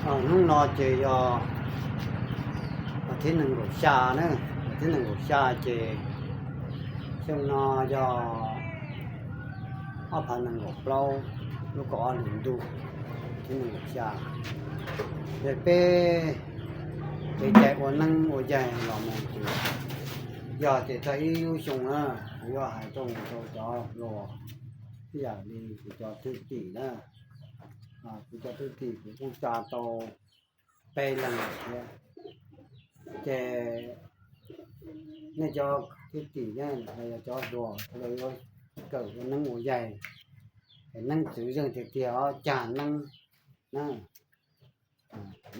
Hnub no ces yog vas thib nees nkaum xya na, vas thib nees nkaum xya ces xyoo no yog ob phav nees nkaum plaub lub kaum ob hlis ntuj, thib nees nkaum xya. Ces peb kev cai ua neeb ua yaig los mus ces yog ces txog ib lub xyoo na, kuv yuav hais rau rau cov hluas ib yam li kuv cov thwj tim na, kuv cov thwj tim kuv kuj tsa tau peb leeg thiab. Ces nej cov thwj tim ne los yog cov hluas sawv daws yuav kawm ua neeb ua yaig, es neeb txwv zeej tiag tiag os, cag neeb na.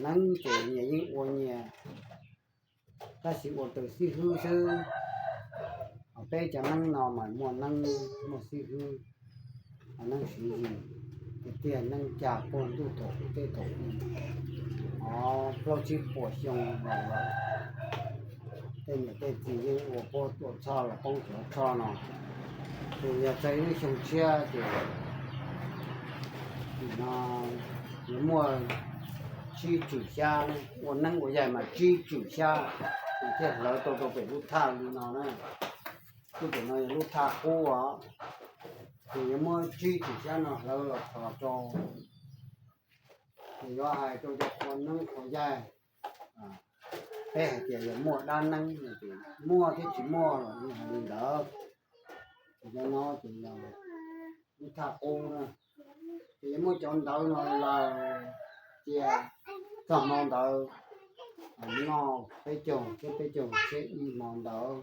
Neeb ces nyias yeej ua nyias, tab sis ua raws xib hwb xwb. Peb cov neeb no mas muaj neeb muaj xib hwb, neeb siv zis tiag tiag, neeb cag puag ntuj thaum ub teb thaum ub, o, plaub tsib puas xyoo los lawm. Tej niam tej txiv yeej ua puab tuaj txhoj los poob xyov txhoj no. Ces yog txog ib lub xyoo tshiab ces no yuav muaj tsib tswm xyab, ua neeb ua yaig mas tsib tswm xyab, thiaj hlawv tau rau pem lub thaj li no na. Lub pem no yog lub thaj qub os, ces yuav muab tsib tswm xyab no hlawv los thov rau. Ces yuav hais rau cov qhua neeb qhua yaig, peb hais tias yog muaj dab neeb no ces muaj thiab tsis muaj los yeej hais li ntawd. Ces cov no ces yog lub thaj qub na, ces yuav muab cov ntawv no laws cia txog hmo ntawd, noj peb caug thiab peb caug tshiab ib hmo ntawd,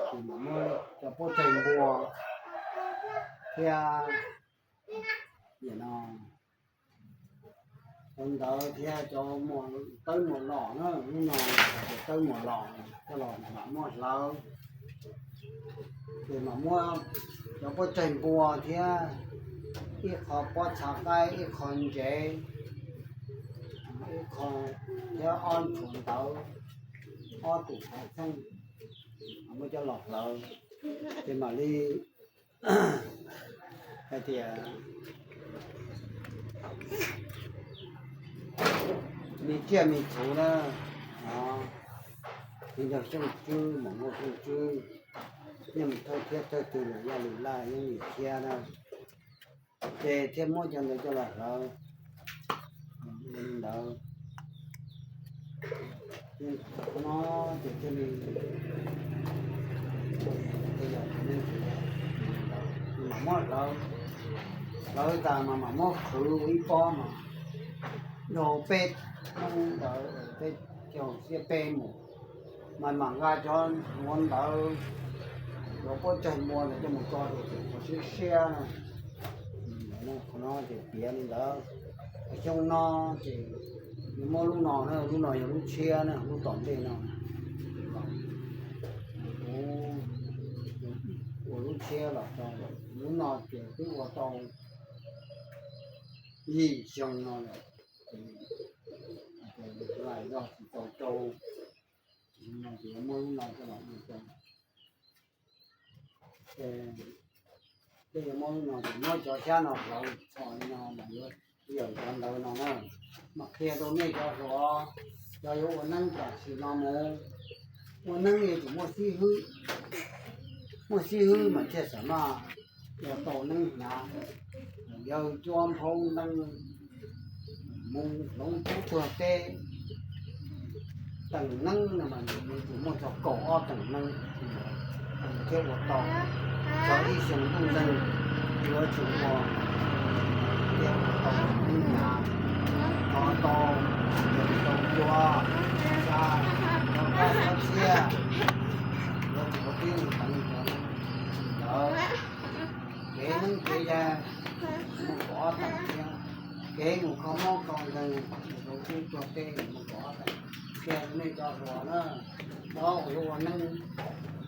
ces mam muab cov pob tsaig npua thiab no cov ntawv thiab cov tawb muas los na, hnub no cov tawb muas los coj los mam muab hlawv. Ces mam muab cov pob tsaig npua thiab ib qho pob txha qaib, ib qho ntsev, ib qho thiab ob nchuav ntawv, ob tus haiv txheej, mam muab coj los hlawv. Ces mam li hais tias me tsiaj me txhu na, nrog xyooj tswb mas muaj xyooj tswb, yeej thawj thiab thawj twg los yog lwm laj yeej lwm thiab na. Ces thiaj muab cov ntawd coj los hlawv li ntawd. No ces thiaj li mam muab hlawv, hlawv tas mas mam muab qhwv ua ib pob mas dhau peb hnub ntawd, peb caug thiab peb mus, mas mam nqa cov ntawv, cov pob tsaig npua ntawd coj mus tso rau qhov siab siab na. Qhov no ces piav li ntawd. Xyoo no ces yuav muab lub no na, lub no yog lub tshiab na, lub tom ntej no. Kuv ua lub tshiab los tau, lub no ces twb ua tau yim xyoo no lawm, lais zog tsis tau rau, ces yuav muab lub no coj los ua rau. Ces tej yuav muab lub no ces muab cov xyab no hlawv txhos li no mas yuav yawm cov ntawv no na. Mas qhia rau nej cov hluas, cov yuav ua neeb tam sim no mus, ua neeb yuav tsum muaj xib hwb, muaj xib hwb mas thiaj xam maj ua tau neeb hnyav, yawg cuab nphaub nteeb, mus hloov tub tuag teb. Teem neeb no mas yuav tsum muaj txog kaum ob teem neeb thiaj ua tau. Txog ib xyoo ntuj neeg yuav tsum ua, thiaj ua tau neeb hnyav, thov tau, tau cua, xya, tau kab xyab txiab, yuav tsum ua tib neeg teev cov neeb ntawd. Kev neeb kev yaig mus kaum ob teem thiab, kev mus kho mob kho nkeeg mus hloov tub tuag teb mus kaum ob teem. Qhia nej cov hluas na, cov uas yuav ua neeb,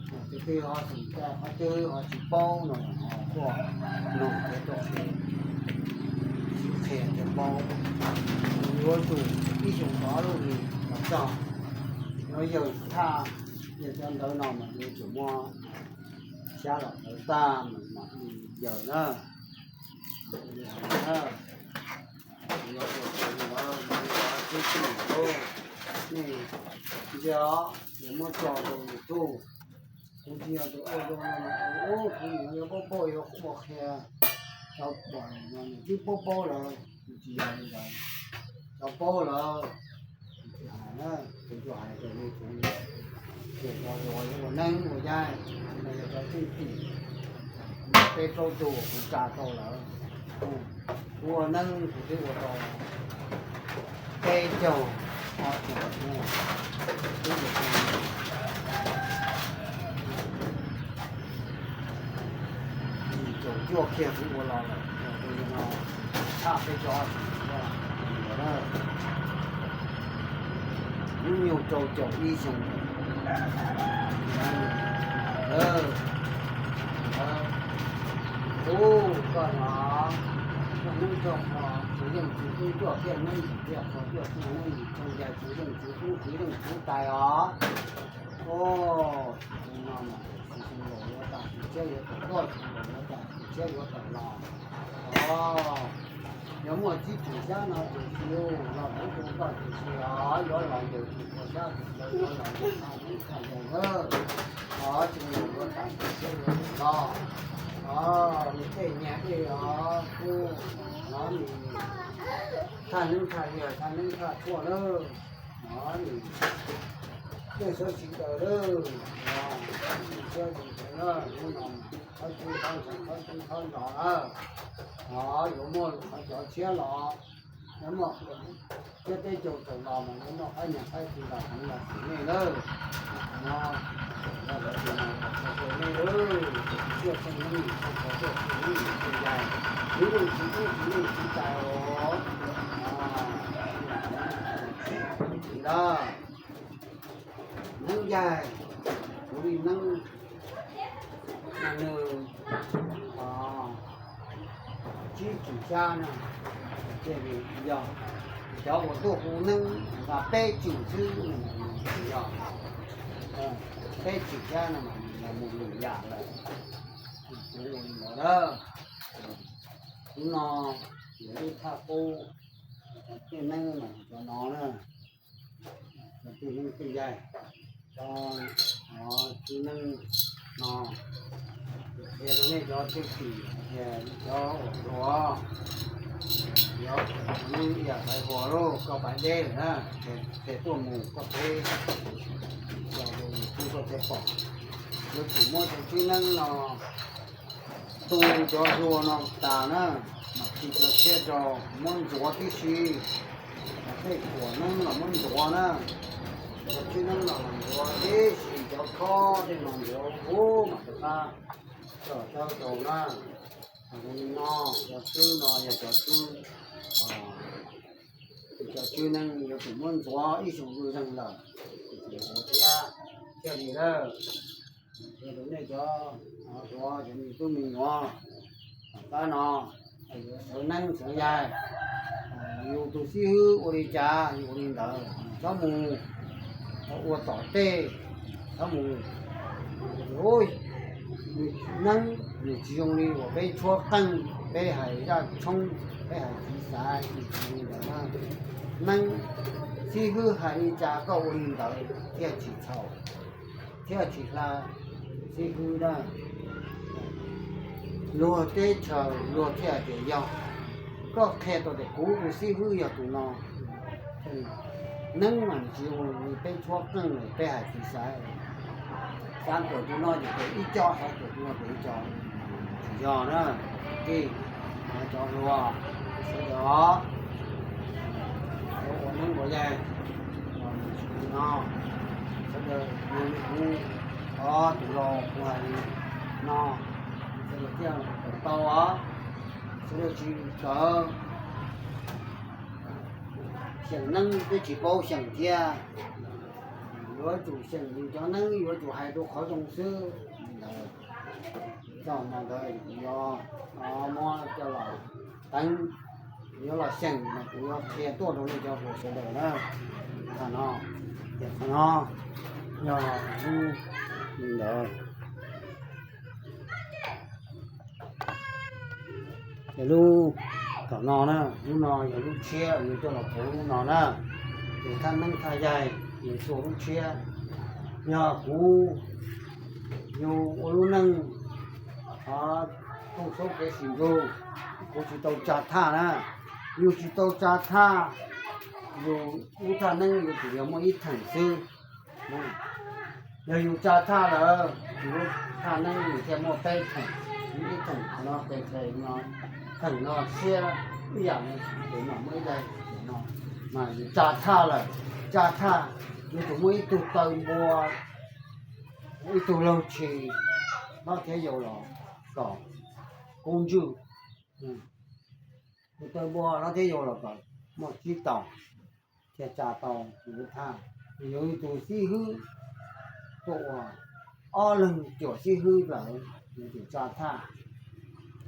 tus twg ho tsis, qhov twg ho tsis paub no ho tuaj noog thiab tuaj qhia, qhia thiaj paub. Yuav tsum ib xyoos tov lub hlis los txog, yuav yawg thaj, yawg cov ntawv no mas yuav tsum muab xyab los hlawv tag mas mam li yawg na. Yuav tsum ua li ntawd, Nej ntsia os, yuav muab tso rau YouTube, kuv tsis yog tus ua zoo no, kuv yuav paub paub yuav ua qhia rau pom no nws twb paub paub lawm, kuv tsis yog li ntawd, cov paub lawm. Kuv tsis hais na, kuv tsuas hais raws li kuv, ces cov uas ua neeb ua yaig, yog cov txuj tim, peb plaub tug kuv tsa tau lawm. Kuv ua neeb kuv twb ua tau peb caug ob tug, twb ua tau yim caum cuaj kiag kuv ua los lawm, yog li no tshaj peb caug ob tug na. Hnub nyoog rau caum ib xyoo. Ub, koj no, koj neeb koj kho, tsis yeej tsis ub, cuaj kiag neeb yim kiag kho, cuaj kiag neeb yim xyoo yais, tsis yeej tsis ub, tsis yeej tsis tais os. Ub, no mas tsis xyoo laus yuav tas, tsis tshiab yuav tawm tuaj, tsis xyoo laus yuav tas, tsis tshiab yuav tawm los. Os, yog muaj tsib cum xyab no ces tsis los kuv tus koj ces tsis os, yuav los yawg tus kua xyab tus ntawd yuav los yawg tha neeb tha yaig lawm. Os, tsis laus yuav tas, tsis tshiab yuav tawm los. Os, nws tej nyab dej os, kuj nov nws thaj neeb thaj yaig, thaj neeb thaj tshuaj lawm. Nov nws tej xyov tsis daws lawm. Os, tsis tshiab tsis daws lawm, hnub no thov txhawb nrog, thov txhawb nrog lawm. Os, yuav muaj qhov cov tshiab los, yuav muaj tshiab teb caug tawm los mas yuav muaj qaib nyas qaib txiv los heev los xwm nej lawm. No, yog lawv tias mas kom txog rau nej lawm, tuaj xeeb neeb xeeb kho, tuaj xeeb neeb xeeb yaig, tsis yeej tsis ub, tsis yeej tsis tais os. Txiv lawm, neeb yaig, kuv li neeb, nws tsib cum xyab na, ces yog cov uas tuaj hu neeb nqa peb cum xwb, yog peb cum xyab no mas yog mus lwm yam lawm. Kuv ua li ntawd na, hnub no yog lub thaj qub, tej neeb mas cov no na, cov tej neeb tej yaig, cov, cov tswb neeb no, qhia rau nej cov txuj tim, qhia cov uas hluas, cov neeb ib yam hais hluas lauj, koj pais deb lawm na, ces tuaj mus koj peb, tso rau YouTube koj thiaj pom. Yuav tsum muab cov tswb neeb no tu cov hlua no tas na, mam khi cov tshiab rau, muab ntxuav tib si. Tej khuam neeb los muab ntxuav na, cov tswb neeb los ntxuav tib si, cov khob tej no ntxuav huv mam rov qab tso rau na. Zoo li no, cov tswb no yog cov tswb, cov tswb neeb yuav tsum muab ntxuav ib xyoos zuj zeeg lawm, ntxuav thiab thiaj li lawm. Qhia rau nej cov hluas, cov me tub me nyuam, tom qab no yuav sawv neeb sawv yaig, yus tus xib hwb ua li cas yus ua li ntawd, txhob mus ua tom tej, txhob mus. Neeb nws tsis zoo li uas peb tshuab qeej, peb hais zaj tshoob, peb hais txiv xaiv, nws tsis zoo li ntawd na. Neeb, xib hwb hais li cas koj ua li ntawd thiaj tsis txhaum, thiaj tsis hla xib hwb na. Luag teb chaws luag thiaj tias yog, koj qhia tau tias kuv tus xib hwb yog tus no. Neeb mas nws tsis zoo li peb tshuab qeej, peb hais txiv xaiv, xav kawm tus no ces kawm ib co, xav kawm tus no kawm ib co, tsis yog na. Cov hluas sawv daws os, cov ua neeb ua yaig no, sawv daws yog li kuv, o, tus laus kuv hais li no, sawv daws thiaj kawm tau os. Sawv daws tsis kawm, xyeem neeb twb tsis paub xyeem thiab. Yuav tsum xyeem yus cov neeb, yuav tsum hais rau qhov zoo xwb. Ntawd, txoj no ntawd yog muab coj los teev, yuav los xyeem mas kuv yuav qhia tuaj rau nej cov hluas sawv daws na. Qhov no, qhov no yog lub li ntawd. Yog lub, tom no na, lub no yog lub tshiab, yus coj los puv lub no na. Yus thaj neeb thaj yaig, yus txhua lub tshiab, yog kuv, yus ua lub neej, o, tu sab kev sim ntuj, kuv tsis tau tsa thaj na. Yus tsis tau tsa thaj, yus lub thaj neeb yus tsuas yog muaj ib theem xwb. Yog yus tsa thaj lawm, yus lub thaj neeb yus thiaj muaj peb theem, ib theem no tes tes no, theem no siab ib yam no, tes no muaj ib daim no, mas yus tsa thaj lawm, tsa thaj, yus tsuas muaj ib tug taw npua, ib tug laug tshis, no thiaj yau los kom kub ntswj. Tus taw npua no thiaj yau los kom muaj tsib taus, thiaj tsa tau yus lub thaj. Yus yog ib tug xib hwb tuaj ua ob leeg cuam xib hwb lawm, yus tsa thaj,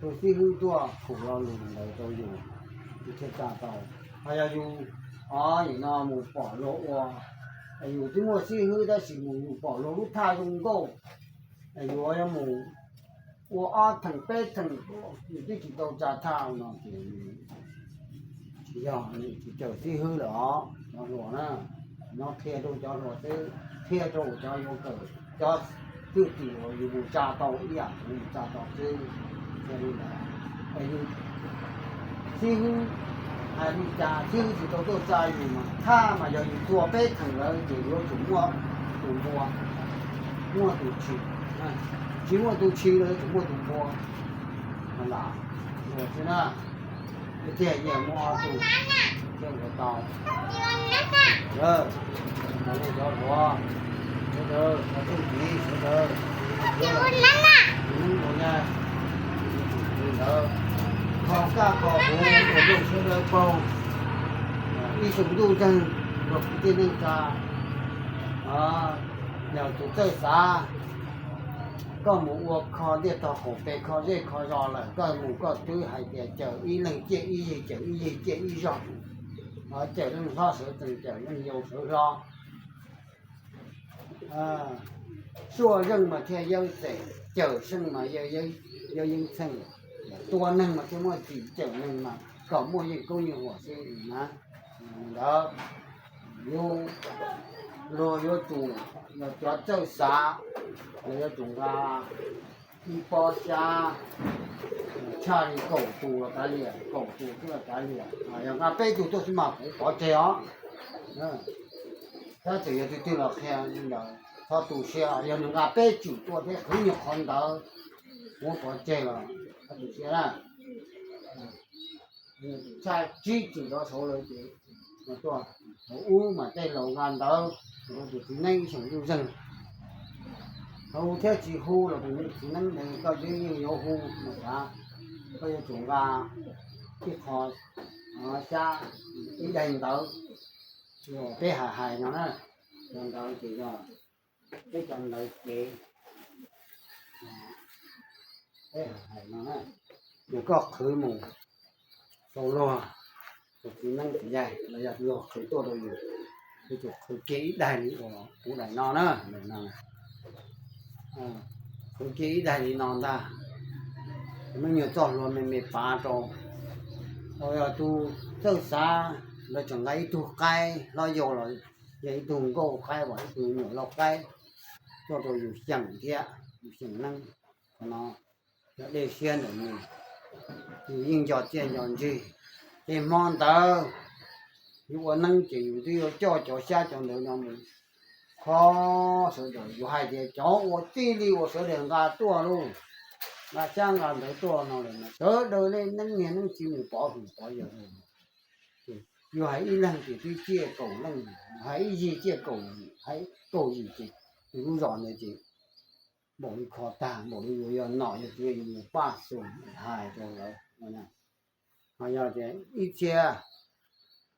tus xib hwb tuaj qhuas lo lus ntawd rau yus, yus thiaj tsa tau. Ho yog yus, o, nim no mus pom luag ua, yus twb muaj xib hwb tab sis mus yus pom luag lub thaj zoo nkauj, yus yuav mus ua ob theem peb theem, yus twb tsis tau tsa thaj no ces tsis yog, tsis cawm xib hwb lawm os cov hluas na. No qhia rau cov hluas xwb, qhia rau cov yuav kawm, cov twj ywm uas yus mus tsa tau ib yam kuv mus tsa tau xwb. Yog li ntawd, yus xib hwb hais li cas xib hwb tsis tau tuaj tsa yus mas thaj mas yog yus tua peb theem lawm ces yuav tsum muaj tus npua, muaj tus tshis, tsis muaj tus tshis los yuav tsum muaj tus npua. Lam ua xwb na, tiag tiag muaj ob tug thiaj ua tau. Cov hluas, sawv daws, cov txuj kev sawv daws, tus neeb tus yaig, tus ntawd, kho kaj kho huv ua rau sawv daws paug, ib xyoos ntuj nteeg luag kwv tij neej tsa, yog tus txawj xav, koj mus ua kho ntiaj tog qaum pes kho zej kho zos lawm, koj mus koj twb hais tias cawm ib leeg ciaj ib yig, cawm ib yig ciaj ib zog, cawm leej hlob sawv tsees, cawm leej yau sawv hlob. Suaj zeej mas thiaj yawb txem, cawm seej mas yawb yeeb txheej, tua neeg mas thiaj muaj txim, cawm neeg mas kom muaj yeej koob yeej huam xwb na. Ntawd yus, luag yuav tsum, yog cov txawj xav, luag yuav tsum nqa ib pob xyab tshaj li kaum tus los kav liam, kaum tus xwb los kav liam, yog nqa peb tug tuaj xwb mas kuv pov tseg os. Tab txawm yog tus twg los qhia li ntawd, txhob tu siab, yog nws nqa peb tswm tuaj thiab qhwv nyuag qhov ntawd, kuv pov tseg los txhob tu siab na. Tshaj tsib tswm rov saud lawm ces tuaj, thaum ub mas tej laus nqa ntawv, tus txiv neeb ib xyoos ntuj zeeg. Thaum hu thiab tsis hu los tus txiv neeb ntawd koj twb yeej yuav hu mas kav, koj yuav tsum nqa ib qho xyab, ib daim ntawv, peb hais hais no na, cov ntawv ces yog peb cov ntawv kev, peb hais hais no na, yog koj qhwv mus rau luag, tus txiv neeb txiv yaig los yog luag qhwv tuaj rau yus, yuav tsum qhwv kiag ib daim li uas kuv daim no na, qhwv kiag ib daim li no ntag, me nyuag txoj hlua me me pav rau. Thaum yog tus txawj xav, lawv tseem nqa ib tug qaib hlob yau los yog ib tug nkauj qaib uas ib tug nyuam lau qaib tuaj rau yus xyeem thiab yus xyeem neeb. Qhov no yog dej siab ntawm nws, yus yeej nco txiaj nco ntsig. Tej hmo ntawd yus ua neeb ces yus twb yuav coj cov xyab cov ntawv no mus kho sawv daws. Yus hais tias cov uas txij li uas sawv daws nqa tuaj lauj, nqa xyab nqa ntawv tuaj no lawm, sawv daws nej neeb niag neeb txiv mus pov hwm pov yawg. Yus hais ib leeg ces twb ciaj kaum leej, hais ib yig ciaj kaum, hais kaum yim ces yus lub zos ntawd ces npaum li kho tag, npaum li yus yog nom yog tswv yus mus paj xum hais rau lawv. Ho yog tias ib txhia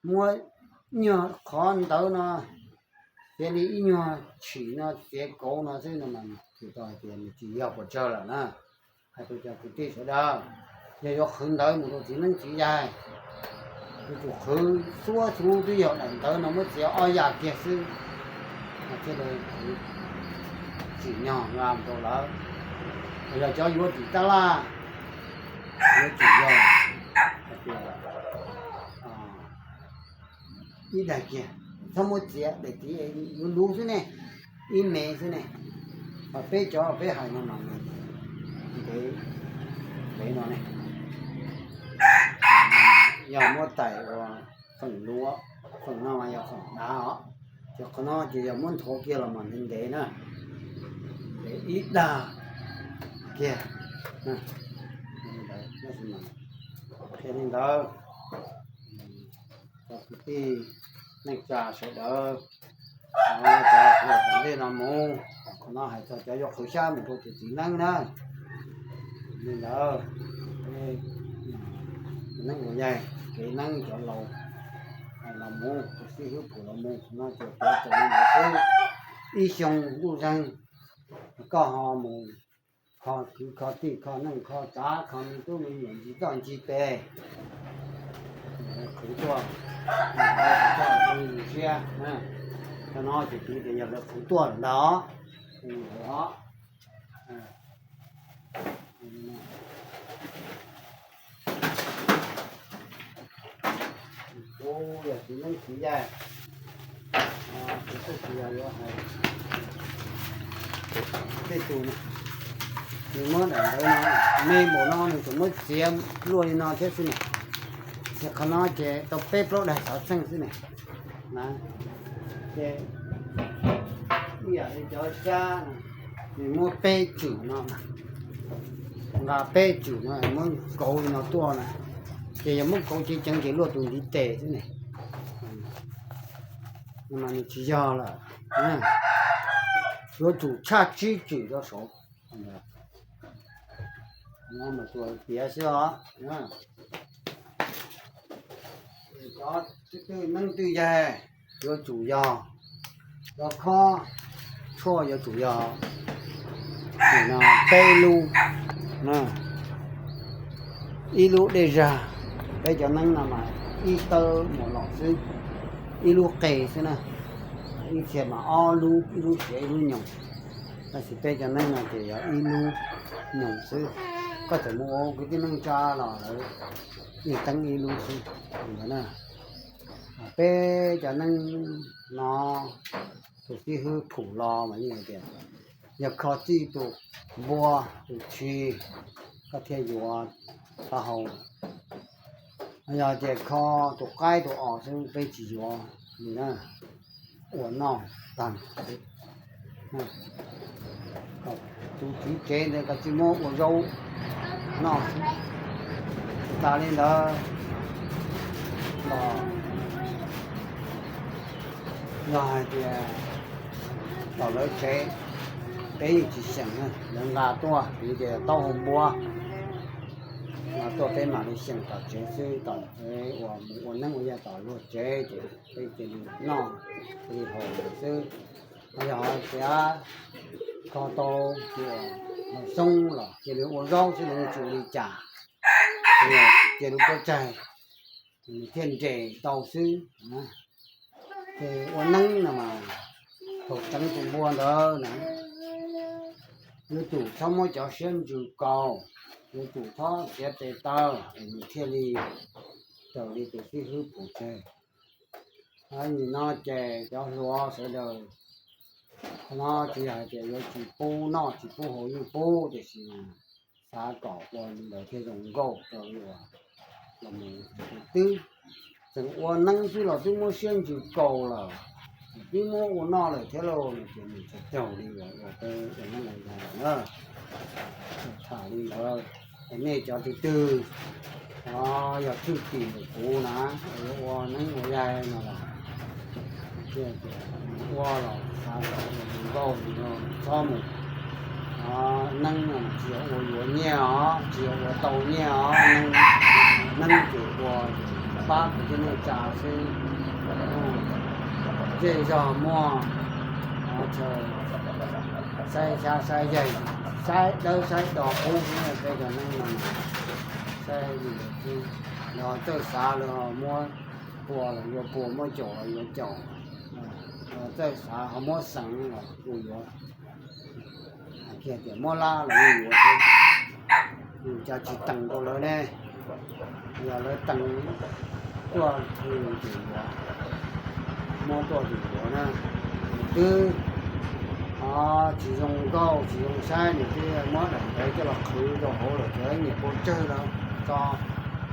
muab nyuag qhov ntawv no, txiav li ib nyuag tshim no, txiav kauv no xwb no mas kuv tau hais tias nws tsis yog puas tsawg lawm na. Hais rau cov kwv tij sawv daws, yog yuav qhwv ntawv mus rau txiv neeb txiv yaig, yuav tsum qhwv xuab xuv twb yog daim ntawv no muab txiav ob yam kiag xwb, thiaj li qhwv tsim nyog nqa mus rau lawv. Yog cov yuav tim tab laj, yuav tsum yog hais tias ib daim kiag, Txhob muab txiav, daim tiv luv luv xwb ne, ib me xwb ne. Ho peb cov peb hais no mas ntev, ntev no ne. Yog muab tais ua feem luv, feem no mas yog feem dav os. Ces qhov no ces yog muab nthuav kiag los mas ntev ntev na, ntev ib dag kiag. Qhia li ntawd, cov kwv tij neej tsa sawv daws, cov hluas tom ntej no mus, qhov no hais txog cov yuav qhwv xyab mus rau tus txiv neeb na. Li ntawd, neeb ua yaig, kev neeb cov laus los mus, tus xib hwb phum los mus, qhov no ces pov txog li ntawd xwb. Ib xyoo ntuj zeeg, koj ho mus kho kwv kho tij kho neej kho tsav kho me tub me nyuam ncig txoj ncig tes, qhwv tuaj, siab. Cov no ces piv tias yog lawv qhwv tuaj lawm ntag os. Kuv yog txiv neeb txiv yaig, kuv tsis yog yuav hais tej tus no, nws muab daim ntawv no, me npaum no nws tseem muab txiav luaj li no thiab xwb ne. Ces qhov no ces tau peb plaub daim xov txheej xwb ne. Ces ib yam li cov xyab, nws muab peb tswm no, nqa peb tswm no muab kauv li no tuaj na, ces yog muab kauv ceev ceev ces luaj tus ntiv tes xwb ne. Mas nws tsis yog lawm, yuav tsum tshaj tsib tswm rau saud. Mas tsuas tiav xwb os. Cov twj neeb twj yaig yuav tsum yog, cov khob tshuaj yuav tsum yog peb lub, ib lub dej zag. Peb cov neeb no mas ib tawb mus los xwb, ib lub qe xwb na, ib txhia mas ob lub, ib lub siav ib lub nyoos. Tab sis peb cov neeb no ces yog ib lub nyoos xwb. Koj txawm mus ua kwv tij neej tsa los lawv yeej teeb ib lub xwb ntawd na. Peb cov neeb no tus xib hwb phum los mas yeej hais tias yog kho txij tus npua tus tshis koj thiaj yuav taub hau. Yog tias kho tus qaib tus os xwb peb tsis yuav li na, ua noj tag. Tus tswv tsev ntawd koj tsis muab ua zaub noj xwb. Tsis tas li ntawd los yog hais tias tom lawv tsev peb yeej tsis xyeem, lawv nqa tuaj piv tias taub hau npua, nqa tuaj peb mam li xyeem tom tsev xwb, tom tsev uas mus ua neeb ua yaig tom luag tsev ces peb cia li noj cia li haus lawm xwb. Yog hais tias kho tau ces haus xyoob los cia li ua zaub xwb los yeej tsis ua li cas, cia li pub tsaig thiaj nres tau xwb. Ces ua neeb no mas thaum tseev tus npua ntawd na, yuav tsum txhob muab cov siab ntsws kaus, yuav tsum txhob txiav tes taw es nws thiaj li raws li tus xib hwb phum tseg. Nim no ces cov hluas sawv daws, qhov no tsis yog hais tias yuav tsis pub noj tsis pub haus, yeej pub, tiam sis mas xav kom ua li ntawd thiaj zoo nkauj rau uas los mus twb tseem ua neeb xwb los twb muab siab ntsws kaus lawm, twb muab ua noj lawm thiab lauj, no ces nws tsis raug li uas ua teb ua neeb ua yaig lawm na. Tham li ntawd, nej cov twg twg yog thwj tim ntawm kuv na, yuav ua neeb ua yaig no los ua los xav kom ua nkauj no txhob mus neeb no tsis yog ua yuav nyiaj os, tsis yog ua tau nyiaj os. Neeb ces ua pab kwv tij neej tsa xwb. Zej zog muaj chaw saib xyab saib yaig, saib dawb saib do qub, peb cov neeb no saib li ntawd xwb. Lawv txawj xav, lawv muab pua los yuav pua, muab caum los yuav caum, lawv txawj xav ho muab xeev los kuj yuav. Hais kiag tias muab lab los yeej yuav thiab. Cas tsis teem rau lawv ne? Yog lawv teem tuaj ces yuav. muab tuaj tus duav na, twb tsis zoo nkauj tsis zoo saib, nws twb muab daim ntawv coj los qhwv rau hauv lawm, cov nyiam pua tsawg los tso,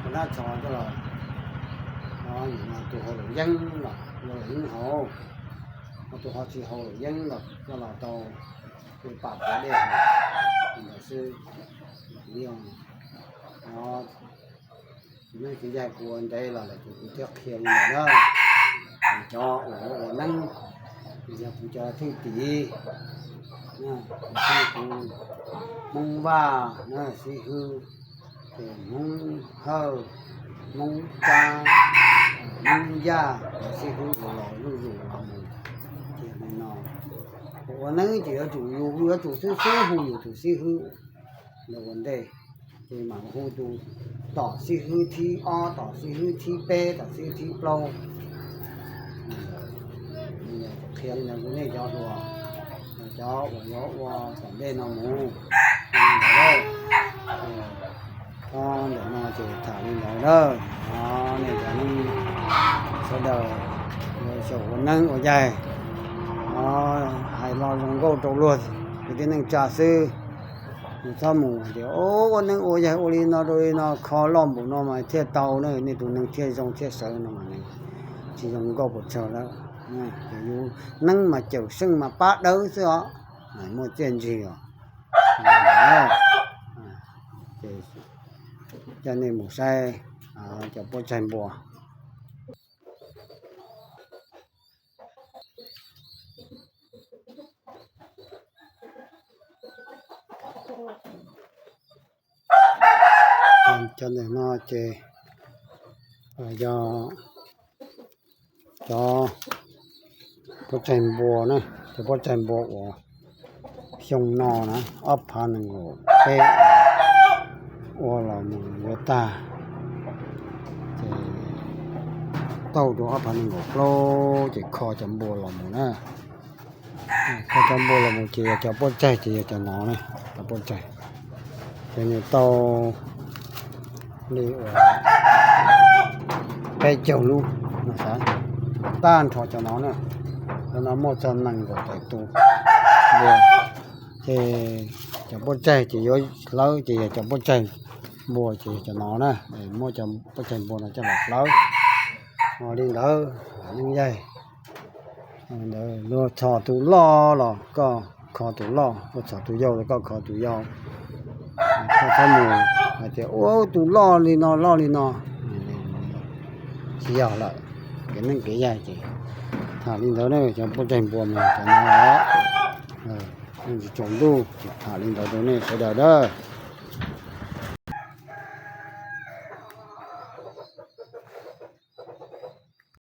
ua nab tso coj los, tus haus luam yeeb los ua luam yeeb haus, tus ho tsis haus luam yeeb los coj los rau tus pam puav dej haus ntawd xwb. Kuv yog, kuv neej txiv yaig kuv ua ntev los lawm ces kuv thiaj qhia li ntawd na. Cov uas ua neeb, yog kuv cov thwj tim, kuv Hmoob Vaj, xib hwb, ces Hmoob Hawj, Hmoob Tsab, Hmoob Yaj, xib hwb uas los zuj zus los mus. Ces li no, ua neeb ces yuav tsum yus yuav tsum xub xub hu yus tus xib hwb ntawd ua ntej, ces mam hu tus, tom xib hwb thib ob, tom xib hwb thib peb, tom xib hwb thib plaub. Qhia li ntawd rau nej cov hluas, cov uas yuav ua tom ntej no mus. Ntawm no ces tham li ntawd na. Nej cov neej sawv daws, xyaum ua neeb ua yaig, hais lo zoo nkauj rau luag kwv tij neej tsa xwb. Nws txhob mus tias ua neeb ua yaig ua li no rau li no kho loj npaum no mas thiaj tau na, nej tus neeg thiaj zoo thiaj sawv no mas nws tsis zoo nkauj puas tsawg lawm. Yus neeb mas cawm seej mas pab dawb xwb os, muaj txiaj ntsig os. Ces coj nej mus saib cov puab tsaig npua. Cov ntawm no ces yog cov puab tsaig npua na, cov puab tsaig npua uas xyoo no na, ob phav nees nkaum peb ua los mus yuav tag, ces tau rau ob phav nees nkaum plaub ces kho cov npua los mus na. Kho cov npua los mus ces yog cov puab tsaig ces yog cov no na, cov puab tsaig. Ces nws tau li uas peb caug lub no xav, tag nrho cov no na. Cov no muaj txog nees nkaum tawm tus npua, ces cov puab tsaig ces yuav hlawv ces yog cov puab tsaig npua ces yog cov no na, muab cov puab tsaig npua no coj los hlawv. Ho li ntawd, neej yaig, ntawd luag txhom tus loj los koj kho tus loj, luag txhom tus yau los koj kho tus yau. Koj txhob mus hais tias ua tus loj li no loj li no, tsis yog lawm. Kev neej kev yaig ces tham li ntawd na, cov puab tsaig npua mas cov no, tsaus ntuj ces tham li ntawd rau nej sawv daws dab.